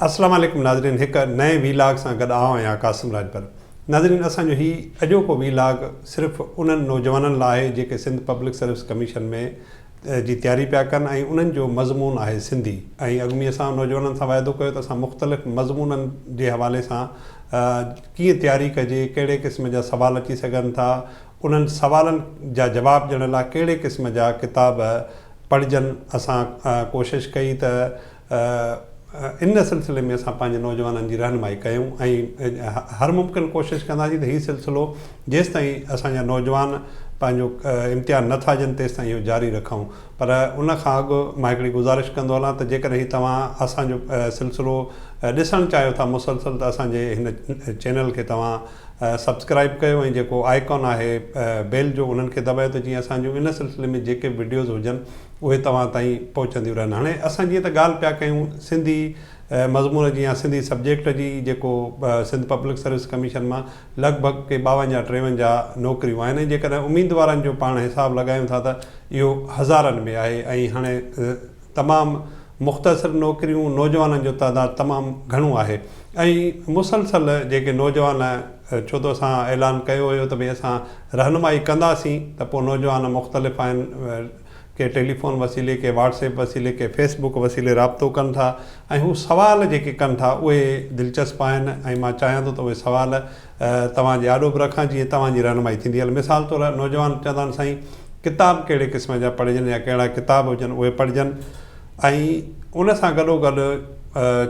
اسلام عليڪم ناظرين هڪ نئين وي لاگ سان گڏ آئون آهيان قاسم راڄپر ناظرين اسان جو هي اڄوڪو وي لاگ صرف انهن نوجوانن لاء آهي جيڪي سنڌ پبلڪ سروس ڪميشن ۾ جي تياري پيا ڪن ۽ انهن جو مضمون آهي سنڌي ۽ اڳ ۾ اسان نوجوانن سان واعدو ڪيو ته اسان مختلف مضمونن جي حوالي سان ڪيئن تياري ڪجي ڪهڙي قسم جا سوال اچي سگهن ٿا انهن سوالن جا جواب ڏيڻ لاء ڪهڙي قسم جا ڪتاب پڙهجن اسان ڪوشش ڪئي ته ان سلسلي ۾ اسان پنهنجي نوجوانن جي رهنمائي ڪيون ۽ هر ممڪن ڪوشش ڪنداسين ته هي سلسلو جيستائين اسان جا نوجوان پنهنجو امتحان نه ٿا ڏين تيستائين اهو جاري رکون پر ان کان اڳ مان هڪڙي گذارش ڪندو هلان ته جيڪڏهن هي توهان اسان جو سلسلو ڏسڻ چاهيو ٿا مسلسل ته اسان جي هن چينل کي توهان سبسڪرائب ڪيو ۽ جيڪو آئيڪان آهي بيل جو انهن کي دٻايو ته جيئن اسان جون ان سلسلي ۾ جيڪي به وڊيوز هجن اهي توهان تائين پهچنديون رهن. هاڻي اسان جيئن ته ڳالهه پيا ڪيون سنڌي مضمون جي يا سنڌي سبجيڪٽ جي جيڪو سنڌ پبلڪ سروس ڪميشن مان لڳ ڀڳ ڪي ٻاونجاهه ٽيونجاهه نوڪريون آهن ۽ جيڪڏهن اميدوارن جو پاڻ حساب لڳايون ٿا ته اهو هزارن ۾ آهي ۽ هاڻي تمام مختصر نوڪريون نوجوانن جو تعداد تمام گهڻو آهي ۽ مسلسل جيڪي نوجوان ڇو ته اسان اعلان ڪيو هيو ته ڀئي اسان رهنمائي ڪنداسين ته پوء نوجوان مختلف آهن ڪي ٽيليفون وسيلي، ڪي واٽس ايپ وسيلي، ڪي فيس بڪ وسيلي رابطو ڪن ٿا ۽ هو سوال جيڪي ڪن ٿا اهي دلچسپ آهن ۽ مان چاهيان ٿو ته اهي سوال توهان جي آڏو به رکان جيئن توهان جي رهنمائي ٿيندي هلي. مثال طور نوجوان چوندا آهن سائين ڪتاب ڪهڙي قسم جا پڙهجن يا ڪهڙا ڪتاب هجن اهي پڙهجن ۽ ان سان گڏو گڏ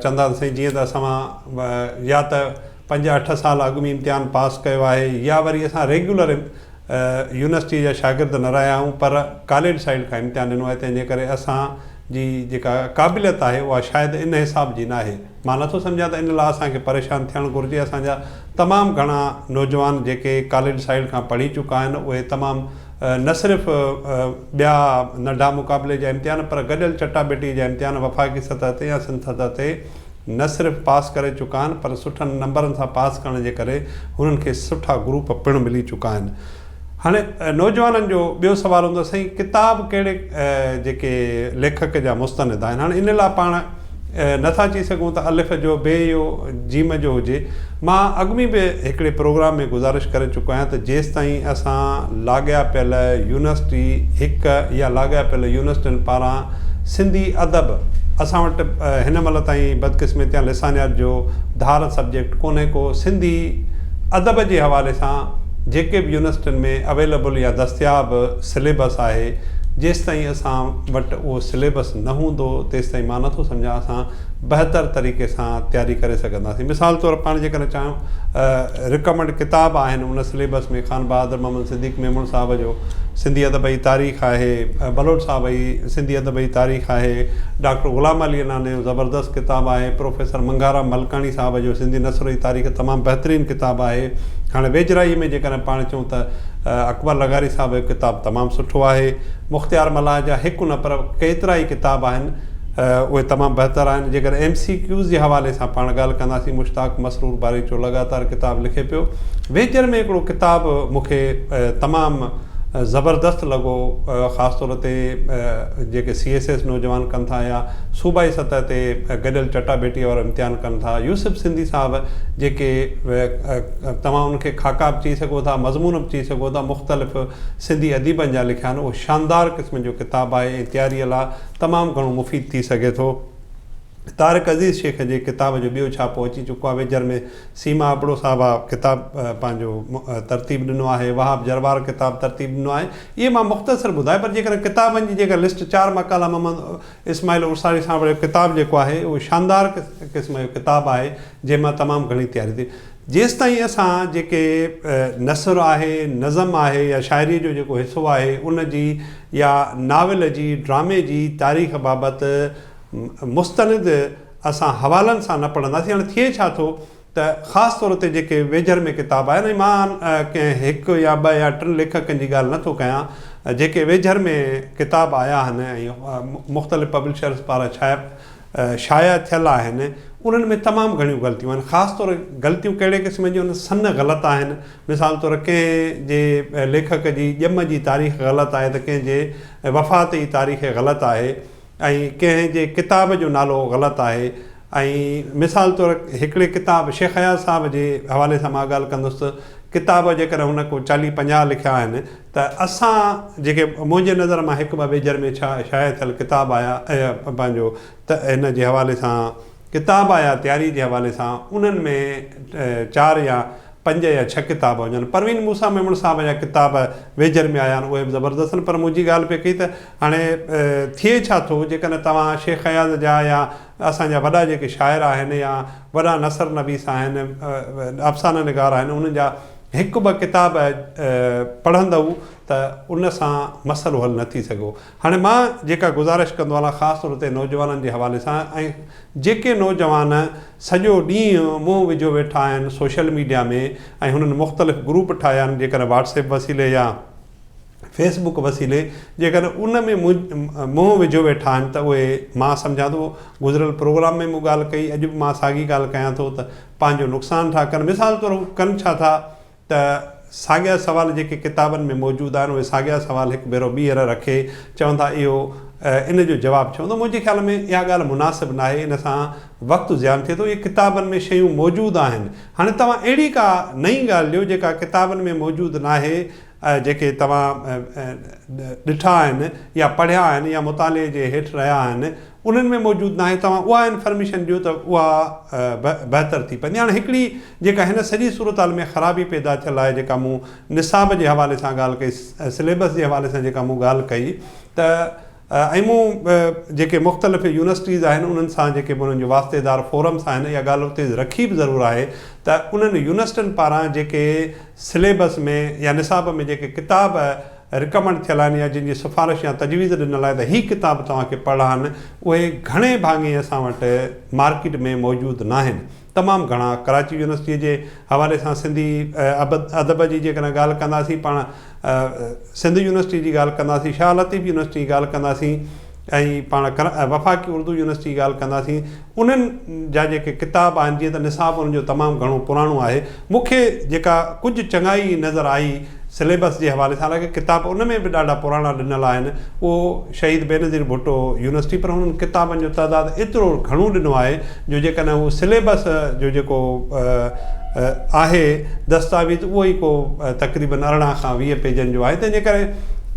چوندا آهن سائين جيئن ته اسان يا ته پنج اٺ سال اڳ ۾ امتحان پاس ڪيو آهي يا وري اسان ريگيولر يونيورسٽيء جا شاگرد نه رهيا آهيون پر ڪاليج سائيڊ کان امتحان ڏنو آهي تنهن جي ڪري اسان جي جيڪا قابليت آهي اها شايد ان حساب جي ناهي. مان نٿو سمجهان ته ان لاء اسان کي پريشان ٿيڻ گهرجي اسان جا تمام گهڻا نوجوان جيڪي ڪاليج سائيڊ کان پڙهي چڪا آهن اهي تمام نه صرف ٻيا ننڍا مقابلي جا امتحان پر گڏيل چٽاڀيٽي جا امتحان وفاقي سطح تي يا سنڌ سطح تي نه صرف پاس ڪري چڪا آهن پر سٺن نمبرن سان پاس ڪرڻ جي ڪري هنن کي سٺا گروپ پڻ ملي چڪا آهن. هاڻي نوجوانن جو ٻيو سوال هوندو آهي سائين ڪتاب ڪهڙي جيڪي ليکڪ جا مستند آهن هاڻي ان لاء پاڻ نه ٿا چئي سگهون ته الف جو بي يو جيم جو هجي مان اڳ ۾ به هڪڙي پروگرام ۾ گذارش ڪري چڪو آهيان ته جيستائين اسان لاڳاپيل يونيورسٽي هڪ يا لاڳاپيل يونيورسٽين پاران سنڌي ادب اسان وٽ هن مهل تائين بدقسمتيان لسانيات جو ڌار سبجيڪٽ ڪونهي ڪو سنڌي ادب جي حوالي سان جيڪي به يونيورسٽين ۾ اويليبل يا دستياب سليبس آهي جيستائين اسان وٽ اهو سليبس نه هوندو تيستائين مان نٿو سمجهان اسان بهتر طريقي سان تياري ڪري سگهنداسين. مثال طور پاڻ جيڪڏهن چاهيون رڪمنڊ ڪتاب آهن ان سليبس ۾ خان بهادر محمد صديق ميمڻ صاحب جو سنڌي ادب جي تاريخ آهي، بلوچ صاحب جي سنڌي ادب جي تاريخ آهي، ڊاڪٽر غلام علي اناني جو زبردست ڪتاب آهي، پروفيسر منگهارام ملڪاڻي صاحب جو سنڌي نثر جي تاريخ تمام بهترين ڪتاب آهي. هاڻي ويجهڙائي ۾ جيڪڏهن پاڻ چئون ته اڪبر لغاري صاحب جو ڪتاب تمام سٺو آهي. مختيار ملاح جا هڪ نه پر ڪيترائي ڪتاب آهن. اهي تمام بهتر آهن. جيڪڏهن ايم سي ڪيوز جي حوالي سان پاڻ ڳالهه ڪنداسين مشتاق مسرور باريچو لڳاتار ڪتاب لکي پيو. ويجهر ۾ هڪڙو ڪتاب مون کي تمام زبردست لڳو خاص طور تي جيڪي سي ايس ايس نوجوان ڪن ٿا يا صوبائي سطح تي گڏيل چٽاڀيٽي وارو امتحان ڪن ٿا يوسف سنڌي صاحب جيڪي توهان ان کي خاڪا به چئي سگهو ٿا مضمون به چئي سگهو ٿا مختلف سنڌي اديبن جا لکيا آهن اهو شاندار قسم جو ڪتاب آهي ۽ تياريء لاء تمام گهڻو مفيد ٿي سگهي ٿو. طارق عزيز شيخ جي ڪتاب جو ٻيو ڇاپو اچي چڪو آهي. ويجهر ۾ سيما ابڙو صاحبه ڪتاب پنهنجو ترتيب ڏنو آهي. وهاب جروار ڪتاب ترتيب ڏنو آهي. اهي مان مختصر ٻڌايا پر جيڪڏهن ڪتابن جي جيڪا لسٽ چار مقالا محمد اسماعيل عرساڻي صاحب جو ڪتاب جيڪو آهي اهو شاندار قسم جو ڪتاب آهي جنهن مان تمام گهڻي تياري ٿي جيستائين اسان جيڪي نثر آهي، نظم آهي يا شاعريء جو جيڪو حصو آهي ان جي يا ناول جي، ڊرامي جي تاريخ بابت مستند اسان حوالن سان نه پڙهنداسين. هاڻي ٿئي ڇا ٿو ته خاص طور تي جيڪي ويجهر ۾ ڪتاب آهن ۽ مان ڪنهن هڪ يا ٻه يا ٽن ليکڪن جي ڳالهه نه ٿو ڪيان جيڪي ويجهر ۾ ڪتاب آيا آهن ۽ مختلف پبلشرز پاران ڇايا شايع ٿيل آهن انهن ۾ تمام گهڻيون غلطيون آهن خاص طور غلطيون ڪهڙي قسم جون آهن سن غلط آهن مثال طور ڪنهن جي ليکڪ جي ڄم جي تاريخ غلط آهي ته ڪنهن جي وفات جي تاريخ غلط آهي ۽ ڪنهن جي ڪتاب جو نالو غلط آهي ۽ مثال طور هڪڙي ڪتاب شيخ اياز صاحب جي حوالي سان مان ڳالهه ڪندس ته ڪتاب جيڪڏهن هن ڪو چاليهه پنجاهه لکيا آهن ته اسان جيڪي منهنجي نظر مان هڪ ٻه ويجهر ۾ ڇا شايع ٿيل ڪتاب آيا پنهنجو ته هن جي حوالي سان ڪتاب آيا تياري جي حوالي سان انهن ۾ چار يا پنج يا ڇهه ڪتاب هجن. پروين موسيٰ ميمڻ صاحب جا ڪتاب ويجهر ۾ آيا آهن اهي به زبردست آهن پر منهنجي ڳالهه پئي ڪئي ته هاڻي ٿئي ڇا ٿو جيڪڏهن توهان شيخ اياز جا يا اسان جا وڏا جيڪي شاعر آهن يا وڏا نثر نويس آهن افسانه نگار آهن انهن جا هڪ ٻه ڪتاب پڙهندؤ ته ان سان مسئلو حل نه ٿي سگهيو. هاڻي مان جيڪا گذارش ڪندو هلان خاص طور تي نوجوانن جي حوالي سان ۽ جيڪي نوجوان سڄو ڏينهن منهن وجهيو ويٺا آهن سوشل ميڊيا ۾ ۽ هنن مختلف گروپ ٺاهيا آهن جيڪڏهن واٽس ايپ وسيلي يا فيس بڪ وسيلي جيڪڏهن ان ۾ منهن وجهيو ويٺا آهن ته اهي مان سمجهان ٿو گذريل پروگرام ۾ مون ڳالهه ڪئي اڄ به مان ساڳي ڳالهه ڪيان ٿو ته پنهنجو نقصان ٿا ڪن مثال طور هو ڪن ڇا ٿا ته ساڳيا سوال جيڪي ڪتابن ۾ موجود آهن اهي ساڳيا سوال هڪ ڀيرو ٻيهر رکي چون ٿا اهو ان جو جواب ڇو هوندو؟ منهنجي خيال ۾ اها ڳالهه مناسب ناهي ان سان وقت زيان ٿئي ٿو اهي ڪتابن ۾ شيون موجود آهن هاڻي توهان اهڙي ڪا نئين ڳالهه ڏيو جيڪا ڪتابن ۾ موجود ناهي جيڪي توهان ڏٺا آهن يا پڙهيا آهن يا مطالعي جي هيٺ رهيا آهن انهن ۾ موجود ناهي توهان اها انفرميشن ڏيو ته اها بهتر ٿي پوندي. هاڻي هڪڙي جيڪا هن سڄي صورتحال ۾ خرابي پيدا ٿيل آهي جيڪا مون نصاب جي حوالي سان ڳالهه ڪئي سليبس جي حوالي سان جيڪا مون ڳالهه ڪئي ته ۽ مون جيڪي مختلف يونيورسٽيز آهن انهن سان جيڪي به انهن جو واسطيدار فورمس آهن اها ڳالهه اتي رکي به ضرور آهي ته انهن يونيورسٽين پاران جيڪي سليبس ۾ يا نصاب ۾ جيڪي ڪتاب رڪمنڊ ٿيل آهن يا جن جي سفارش يا تجويز ڏنل آهي ته هي ڪتاب توهان کي پڙهڻا آهن اهي گهڻي ڀاڱي اسان وٽ مارڪيٽ ۾ موجود ناهن. تمام گهڻا ڪراچي يونيورسٽيء جي حوالي سان سنڌي ادب جي جيڪڏهن ڳالهه ڪنداسين پاڻ سنڌ يونيورسٽي جي ڳالهه ڪنداسين شاهه لطيف يونيورسٽي جي ڳالهه ڪنداسين ۽ پاڻ وفاقي اردو يونيورسٽي جي ڳالهه ڪنداسين انهن جا جيڪي ڪتاب آهن جيئن ته نصاب انهن جو تمام گهڻو پراڻو آهي مون کي جيڪا ڪجهه چڱائي نظر آئي سليبس جي حوالي سان حالانڪه ڪتاب ان ۾ به ڏاڍا پراڻا ڏنل آهن اهو شهيد بينظير ڀٽو يونيورسٽي پر انهن ڪتابن جو تعداد ايترو گهڻو ڏنو آهي جو جيڪڏهن هو سليبس جو جيڪو آهي دستاويز اهو ئي ڪو تقريبن 18 کان 20 پيجن جو آهي تنهن جي ڪري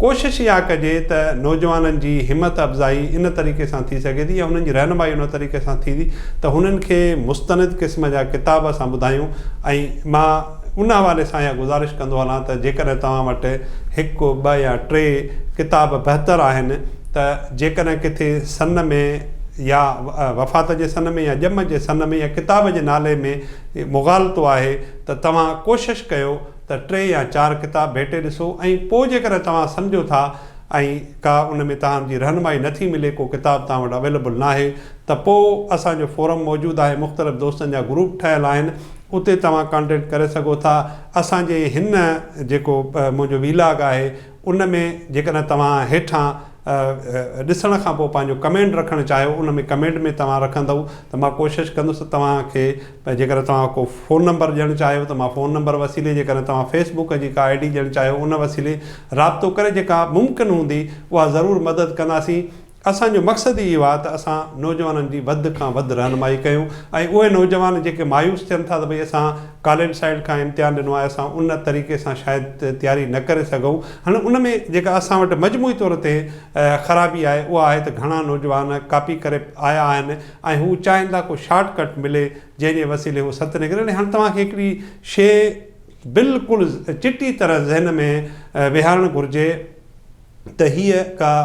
ڪوشش اها ڪجي ته نوجوانن جي همت افزائي ان طريقي سان ٿي سگهي ٿي يا انهن جي رهنمائي ان طريقي سان ٿيندي ته هنن کي مستند قسم جا ڪتاب اسان ٻڌايون ۽ مان ان حوالي سان اها گذارش ڪندو هلان ته جيڪڏهن توهان وٽ هڪ، ٻه يا ٽي ڪتاب بهتر آهن ته جيڪڏهن ڪٿي سن ۾ يا وفات جي سن ۾ يا ڄم جي سن ۾ يا ڪتاب جي نالي ۾ مغالطو آهي ته توهان ڪوشش ڪيو ته ٽي يا چار ڪتاب ڀيٽي ڏسو ۽ پوء جيڪڏهن توهان سمجهو ٿا ۽ ڪا ان ۾ توهان جي رهنمائي نه ٿي ملي ڪو ڪتاب توهان وٽ اويليبل ناهي ته پوء اسان جو فورم موجود آهي مختلف دوستن جا گروپ ٺهيل آهن اتي توهان ڪانٽيڪٽ ڪري سگهو ٿا اسان جي هن جيڪو منهنجو ويلاگ آهي ان ۾ جيڪڏهن توهان هيٺان ڏسڻ کان پوء پنهنجو ڪمينٽ رکڻ چاهيو ان ۾ ڪمينٽ ۾ توهان رکندؤ ته مان ڪوشش ڪندس ته توهان کي جيڪڏهن توهان ڪو فون نمبر ڏيڻ چاهيو ته مان فون نمبر وسيلي جيڪڏهن توهان فيس بڪ جي ڪا I D ڏيڻ چاهيو ان وسيلي رابطو ڪري جيڪا ممڪن هوندي اها ضرور مدد ڪنداسين اسان جو مقصد ئي اهو آهي ته اسان نوجوانن جي وڌ کان وڌ رهنمائي ڪيون ۽ اهي نوجوان جيڪي مايوس ٿين ٿا ته ڀئي اسان ڪاليج سائيڊ کان امتحان ڏنو آهي اسان ان طريقي سان شايد تياري نه ڪري سگهون هاڻي ان ۾ جيڪا اسان وٽ مجموعي طور تي خرابي آهي اها آهي ته گهڻا نوجوان ڪاپي ڪري آيا آهن ۽ هو چاهين ٿا ڪو شارٽ ڪٽ ملي جنهن جي وسيلي هو ست نڪرن هاڻي توهان کي هڪڙي شيء بلڪل چٽي طرح ذهن ۾ ويهارڻ گهرجي ته هيء ڪا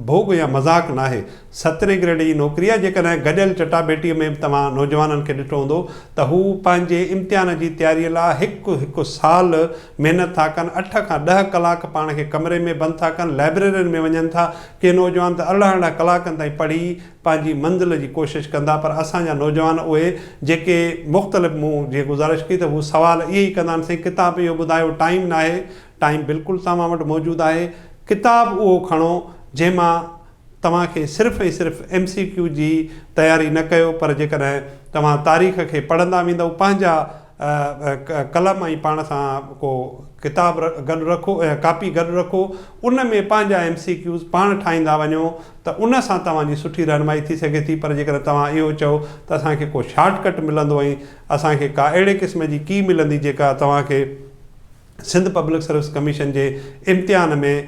ڀوڳ يا مذاق ناهي. سترهين گريڊ جي نوڪري آهي. جيڪڏهن گڏيل چٽاڀيٽيء ۾ به توهان نوجوانن کي ڏٺو هوندو ته هو پنهنجي امتحان جي تياريء لاء هڪ هڪ سال محنت ٿا ڪن، اٺ کان ڏهه ڪلاڪ پاڻ کي ڪمري ۾ بند ٿا ڪن، لائبريرين ۾ وڃن ٿا. ڪي نوجوان ته ارڙهن ارڙهن ڪلاڪن تائين پڙهي پنهنجي منزل جي ڪوشش ڪندا پر اسان جا نوجوان اهي جيڪي مختلف مون جيئن گذارش ڪئي ته هو سوال اهي ئي ڪندا آهن سائين ڪتاب اهو ٻڌايو ٽائيم ناهي ٽائيم بلڪل توهان وٽ موجود آهي، ڪتاب اهو کڻو جنهن مان توهان کي صرف ۽ صرف ايم سي ڪيو جي تياري نه ڪيو پر جيڪڏهن توهان تاريخ کي پڙهندا ويندؤ پنهنجا قلم ۽ پاڻ سان ڪو ڪتاب گڏ رکو يا ڪاپي گڏ رکو ان ۾ پنهنجا ايم سي ڪيوز پاڻ ٺاهيندا وڃو ته ان سان توهان جي سٺي رهنمائي ٿي سگهي ٿي پر جيڪڏهن توهان اهو چئو ته اسان کي ڪو شارٽ ڪٽ ملندو ۽ اسان کي ڪا اهڙي قسم جي ڪي ملندي جيڪا توهان کي سنڌ پبلڪ سروس ڪميشن جي امتحان ۾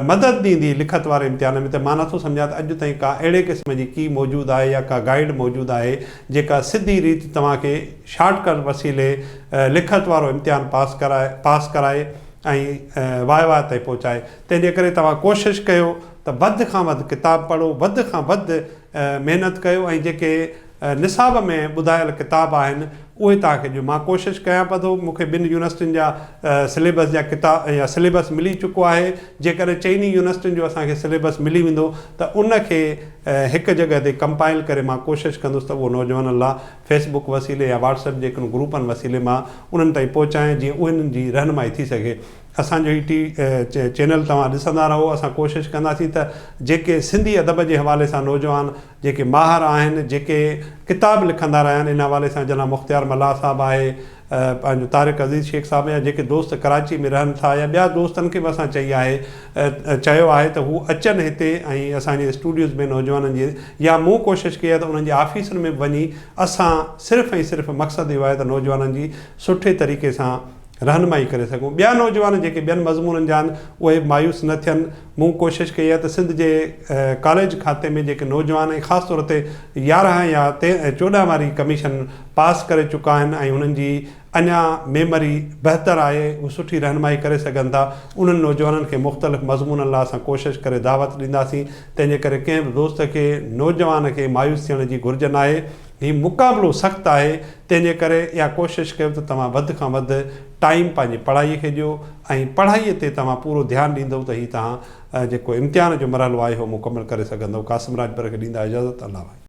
مدد ڏيندي لکت واري امتحان ۾ ته مان نٿو سمجهان ته اڄ تائين ڪا اهڙي قسم جي ڪي موجود آهي يا ڪا گائيڊ موجود آهي جيڪا سڌي ريت توهان کي شارٽ ڪٽ وسيلي لکت وارو امتحان پاس ڪرائي پاس ڪرائي ۽ واء واء تائين پهچائي تنهن جي ڪري توهان ڪوشش ڪيو ته وڌ کان وڌ ڪتاب پڙهو وڌ کان وڌ محنت ڪيو ۽ جيڪي نصاب ۾ ٻڌايل ڪتاب آهن اهي توهان کي ڏيو. مان ڪوشش ڪيان پيو ٿو مون کي ٻن يونيورسٽين جا سليبس جا ڪتاب يا سليبس ملي چڪو آهي جيڪڏهن چئني يونيورسٽين جو اسان کي سليبس ملي ويندو ته ان کي هڪ جڳهه تي ڪمپائل ڪري مان ڪوشش ڪندس ته اهو نوجوانن لا فيس بڪ وسيلي يا واٽس ايپ جي ڪن گروپن وسيلي مان انهن تائين پهچايان جيئن انهن جي رهنمائي ٿي سگهي. اسان جو هي ٽي چينل توهان ڏسندا رهو اسان ڪوشش ڪنداسين ته جيڪي سنڌي ادب جي حوالي سان نوجوان جيڪي ماهر آهن، جيڪي ڪتاب لکندا رهيا آهن، ان حوالي سان جناب مختيار ملاح صاحب آهي، پنهنجو طارق عزيز شيخ صاحب يا جيڪي دوست ڪراچي ۾ رهن ٿا يا ٻيا دوستن کي به اسان چئي آهي چيو آهي ته هو اچن هتي ۽ اسان جي اسٽوڊيوز ۾ نوجوانن جي يا مون ڪوشش ڪئي آهي ته انهن جي آفيسن ۾ به وڃي اسان صرف ۽ صرف مقصد اهو آهي ته نوجوانن جي سٺي طريقي سان رهنمائي ڪري سگهون. ٻيا نوجوان جيڪي ٻين مضمونن جا آهن اهي به مايوس نه ٿين. مون ڪوشش ڪئي آهي ته سنڌ جي ڪاليج کاتي ۾ جيڪي نوجوان ۽ خاص طور تي 11 يا 14 واري ڪميشن پاس ڪري چڪا آهن ۽ انهن جي اڃا ميمري بهتر آهي اهي سٺي رهنمائي ڪري سگهن ٿا انهن نوجوانن کي مختلف مضمونن لاء اسان ڪوشش ڪري دعوت ڏينداسين تنهن جي ڪري ڪنهن به دوست کي نوجوان کي مايوس ٿيڻ جي گهرج ناهي. هي مقابلو سخت آهي تنهن جي ڪري اها ڪوشش ڪيو ته توهان وڌ کان وڌ ٽائيم پنهنجي پڙهائي کي ڏيو ۽ پڙهائي تي توهان پورو ڌيان ڏيندو ته هي توهان جيڪو امتحان جو مرحلو آهي اهو مڪمل ڪري سگهندو قاسم راڄپر کي ڏيندا اجازت الله واهي.